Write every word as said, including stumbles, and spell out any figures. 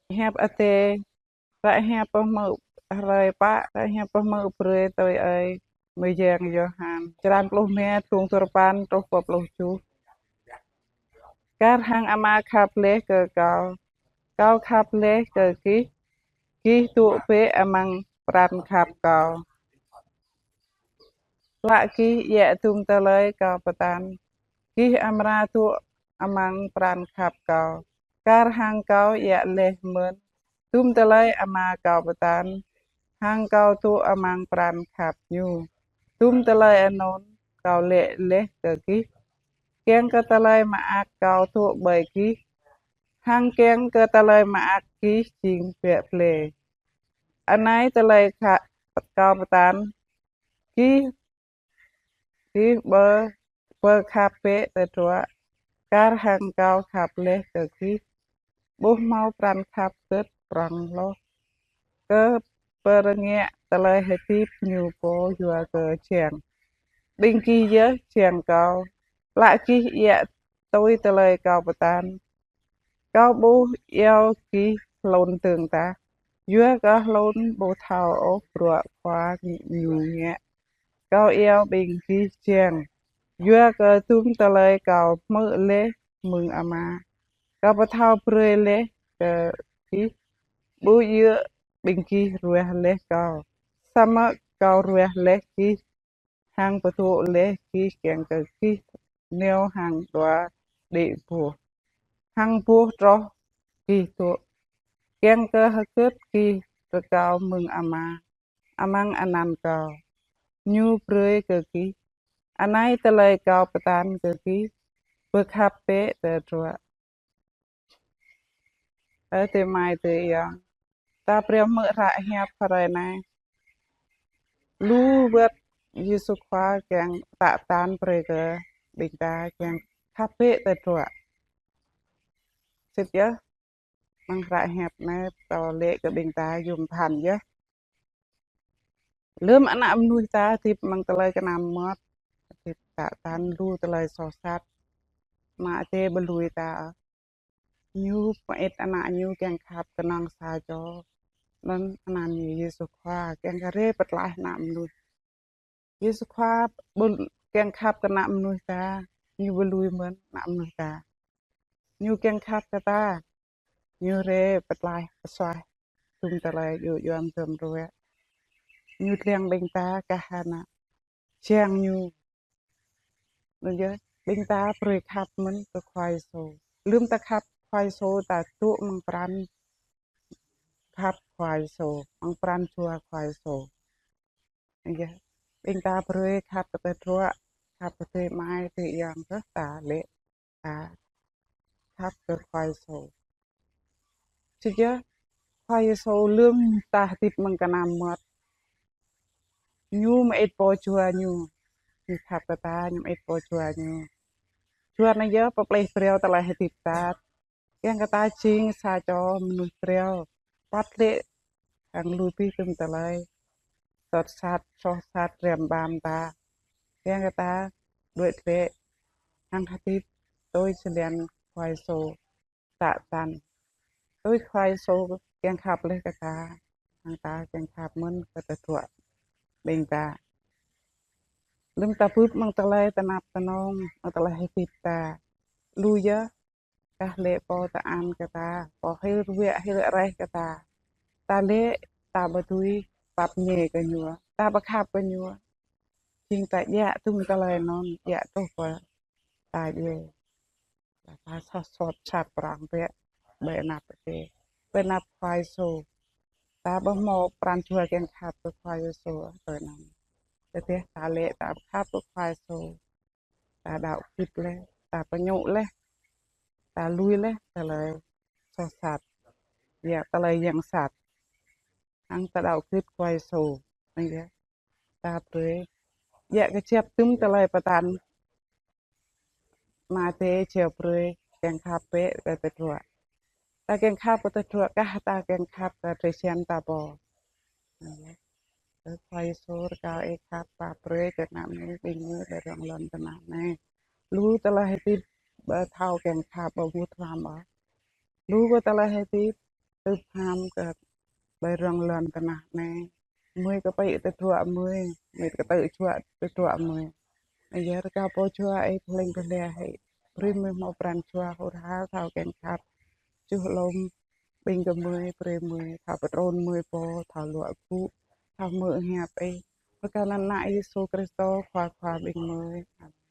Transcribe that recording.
Hiăp Adai, hră hiăp pơhmư̆ hrơi pă, hră hiăp pơhmư̆ brơi tui ơi mơyang Yôhan. Črăn pluh rơma, tơlung duapăn truh pơ pluh tơjuh. Kar hăng Ama khăp laih kơ Kâo, Kâo khăp laih kơ gih, gih dŏ bĕ amăng pran khăp Kâo. Hlak gih djă̱ dum tơlơi Kâo pơtăn, gih amra dŏ amăng pran khăp Kâo. Kar hăng Kâo djă̱ laih mơ̆n dum tơlơi Ama Kâo pơtăn, hăng Kâo dŏ amăng pran khăp Ñu. Dum tơlơi anŭn Kâo laĭ laih kơ gih, kiăng kơ tơlơi mơak Kâo dŏ ƀơi gih, hăng kiăng kơ tơlơi mơak gih jing biă blai. Anai tơlơi Kâo pơtăn, gih, gih pơ, pơkhăp bĕ tơdruă, kar hăng Kâo khăp laih kơ gih. Ƀu hmâo pran khăp kơ̆t prŏng hloh kơ pơrơngiă tơlơi hơdip ñu pô yua kơ jiăng. Ƀing gih yơh jiăng Kâo, hlak gih djă̱ tui tơlơi Kâo pơtăn. Kâo ƀu iâu gih hlŭn dơ̆ng tah, yua kơ hlŭn ƀu thâo ôh bruă Khua ñu ngă. Kâo iâu ƀing gih jiăng, yua kơ dum tơlơi Kâo hmư̆ laih mơ̆ng Ama, Kâo pơthâo brơi laih kơ gih. Ƀu djơ̆ ƀing gih ruah laih Kâo, samơ̆ Kâo ruah laih gih, hăng pơdŏ laih gih kiăng kơ gih nao hăng dua đĭ boh, hăng boh troh gih dŏ, kiăng kơ hơgĕt gih rơkâo mơ̆ng Ama amăng anăn Kâo, Ñu brơi kơ gih. Anai tơlơi Kâo pơtăn kơ gih, pơkhăp bĕ tơdruă. Ơ adơi amai adơi ayŏng, ta phrâo hmư̆ hră hiăp hrơi anai. Lu wơ̆t Yêsu Khua kiăng tă tăn brơi kơ ƀing ta kiăng khăp bĕ tơdruă. Sĭt yơh, amăng hră hiăp anai pơtô laĭ kơ ƀing ta yôm phăn yơh. Lơ̆m ană mơnuih ta hơdip amăng tơlơi kơnam mơmŏt, hơdip tă tăn lu tơlơi soh sat, Ama Adai ƀu lui ta. Ñu mơit ană Ñu kiăng khăp kơnơ̆ng sa čô, anŭn anăn Ñu Yêsu Khua kiăng kơ rai pơtlaih ană mơnuih. Yêsu Khua ƀu kiăng khăp kơ ană mơnuih ta, Ñu ƀu lui mơ̆n ană mơnuih ta. Ñu kiăng khăp kơ ta, Ñu rai pơtlaih pơsuaih dum tơlơi djơ̆ djuăm dơ̆m ruă. Ñu lăng ƀing ta kah hơnă jiăng Ñu. Anŭn yơh, ƀing ta brơi khăp mơ̆n kơ Khua Yêsu. Lơ̆m ta khăp Khua Yêsu, ta dŏ amăng pran khăp Khua Yêsu, amăng pran jua Khua Yêsu. Anŭn yơh, ƀing ta brơi khăp kơ tơdruă, khăp kơ adơi amai adơi ayŏng kơ ta laĭ, ta khăp kơ Khua Yêsu. Sĭt yơh, Khua Yêsu lơ̆m ta hơdip amăng kơnam mơmŏt, Ñu mơit pô jua Ñu, Ñu khăp kơ ta, Ñu mơit pô jua Ñu. Jua anai yơh pơplih phrâo tơlơi hơdip ta, kiăng kơ ta jing sa čô mơnuih phrâo, wơ̆t lĕ hăng lu abih dum tơlơi soh sat, soh sat răm ƀăm ta, kiăng kơ ta đuaĭ glaĭ hăng hơdip tui jơlan Khua Yêsu tă tăn. Tui Khua Yêsu kiăng khăp laih kơ ta, hăng ta kiăng khăp mơ̆n kơ tơdruă ƀing ta. Lơ̆m ta bưp amăng tơlơi tơnap tơnong, amăng tơlơi hơdip ta, lu yơh, kah lĕ pô tơ-an kơ ta, pô hil ruă hil raih kơ ta, ta lĕ ta ƀu dưi pap ñe kơ ñu, ta ƀu khăp kơ ñu. Jing ta djă̱ dum tơlơi anŭn, djă̱ truh pơ ta djai. Ta soh sat prang bĕ ƀơi anăp Adai, ƀơi anăp Khua Yêsu. Ta ƀu hmâo pran jua kiăng khăp kơ Khua Yêsu tui anŭn. Tơdah ta lĕ ta khăp kơ Khua Yêsu, ta đaŏ git laih, ta pơñŭ laih, ta lui laih tơlơi soh sat, yua tơlơi yang sat, hăng ta đaŏ git Khua Yêsu. Anŭn yơh, ta brơi djă̱ kơjăp dum tơlơi pơtăn Ama Adai jao brơi, kiăng khăp bĕ kơ tơdruă. Ta kiăng khăp kơ tơdruă kah ta kiăng khăp kơ drơi jăn ta pô. Ơ Khua Yêsu, rơkâo Ih khăp pap brơi kơ ană mơnuih ƀing mơ̆ đơ̆ng rŏng lŏn tơnah anai. Lu tơlơi hơdip ƀu thâo kiăng khăp, ƀu mŭt hrăm ôh. Lu kơ tơlơi hơdip tơpă ham kơ ƀơi rŏng lŏn tơnah anai. Mơi kơpĭ tơdruă mơi, mơi kơtư̆ juă tơdruă mơi. Yua kơ pô juă Ih pơleng pơleh hĭ, brơi mơi hmâo pran jua hur har thâo kiăng khăp, čuh lŏm ƀing gơmơi, brơi mơi thâo pơtrŭn mơi pô, thâo luă gŭ, thâo hmư̆ hiăp Ih. Pơkă anăn Ană Yêsu Krist Khua Khua ƀing mơi. Amen.